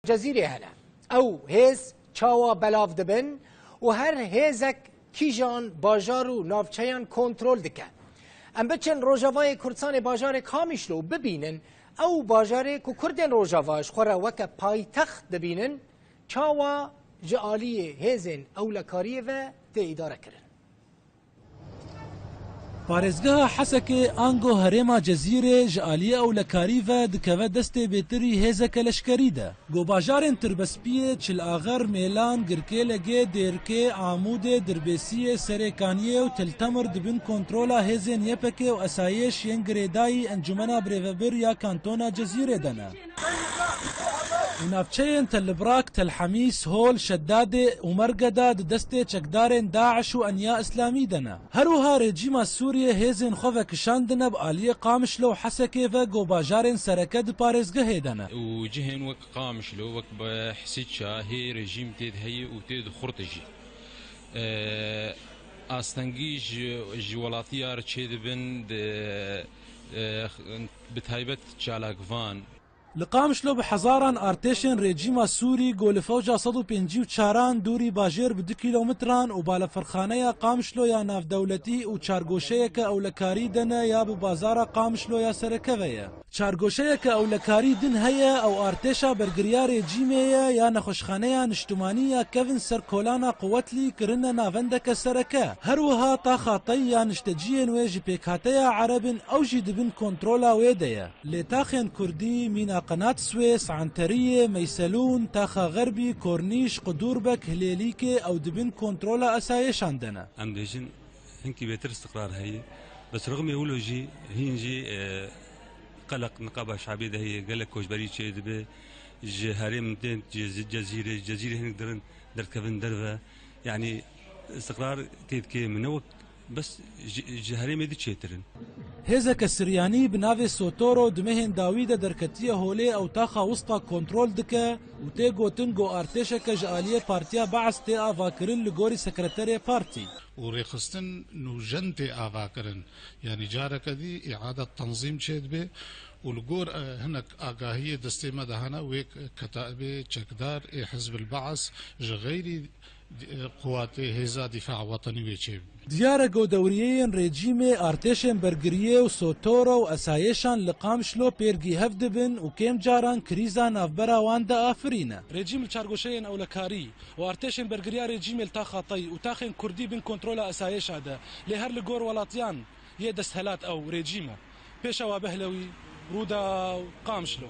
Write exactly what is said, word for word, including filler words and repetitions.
Cezîrê hene. Ew hêz çawa belav dibin û her hêzek kîjan bajar û navçeyan kontrol dike. Em biçin Rojavayê Kurdistanê bajarê Kamîşlo û bibînin ew bajarê ku Kurdên Rojava ji xwe re weke paytext dibînin, çawa ji aliyê hêzên ewlekariyê ve tê îdare kirin. Parêzgeha Hesekê ango herêma Cezîrê ji aliyê ewlekarî ve dikeve destê bêtirî hêzeke leşkerî de. Go bajarên Tirbespiyê, Çilaxer, Mêlan, Girkêlegê, Dêrkê, Amûdê, Dirbêsiyê, Serêkaniyê û Til Temir di bin kontrola hêzên Y P G û esayêş yên girêdayî Encumena Birêvebir ya Kantona Cezîrê de ne. Û navçeyên Telibrak, Telhemîs, Hol, Şedadê û Mergeda di destê çekdarên DAIŞ û Enya Îslamî de ne. Her wiha rejîma Sûriyê hêzên xwe vekişandine bi aliyê Qamişlo û Hesekê ve go bajarên sereke di parêzgehê de ne. Û cihên wek Qamişlo, wek Behsîça hê rejîm tê de heye û tê de xurt jî. E, astengî ji, ji welatiyar çêdibin di, e, bi taybet çalakvan. Li Qamişlo bi hezaran artêşên rejîma Sûrî go li fewca sed û pêncî û çaran dûrî bajêr bi du kîlometran û balefirxaneya Qamişlo ya navdewletî û çargoşeyeke ewlekarî de ne ya bi bazara Qamişlo ya sereke ve ye. Çargoşeyeke ewlekarî din heye ew artêşa bergiriya rejîmê ye ya nexweşxaneya niştimanî ya kevin ser kolana Quwetlî kirine navendeke sereke. Her wiha taxa Tey ya nişteciyên wê ji pêkhateya Ereb in ew jî di bin kontrola wê de ye. Lê taxên Kurdî, mîna Qenat Swês, Enteriyê, Meyselûn, taxa Xerbî, Kornîş, Qudûrbek, Hilêlîkê ew di bin kontrola esayêşan de ne. Em dibêjin hinkî bêtir istiqrar heye. Bes rixmê wilo jî hîn jî, e, qeleq niqaba şabê de heye, gelek koçberî çêdibe. Ji herêm tên Cez-, Cezîrê, Cezîrê hinek dirin derdikevin derve. Yanî istiqrar tê dikê min ne wek bes ji, ji herêmê di çêtir in. Hêzeke Siryanî bi navê Sotoro di mehên dawî de derketiye holê ew taxa wista kontrol dike û tê gotin ku artêşeke ji aliyê Partiya Baas tê avakirin li gorî sekreterê partî. Û rêxistin nûjen tê avakirin. Yanî careke dî îadet tenzîm çêdibe û li gor, e, hinek agahiyê destê me de hene, wê ketaibê çekdar ê Hizbil Baas ji xeyrî, e, quwatê hêza dîfa wetenî wê çêbibe. Diyar e ku dewriyeyên rejîmê, artêşên bergiriyê û Sotoro û esayêşan li Qamişlo pêrgî hev dibin û kêm caran krîza navbera wan diafirîne. Rejîm li çargoşeyên ewlekarî û artêşên bergiriya rejîmê li taxa Tey û taxên Kurdî bin kontrola esayêşa de, lê her li gor welatiyan yê desthilat ew rejîm e. Pêşewa Behlewî, Rûdaw, Qamişlo.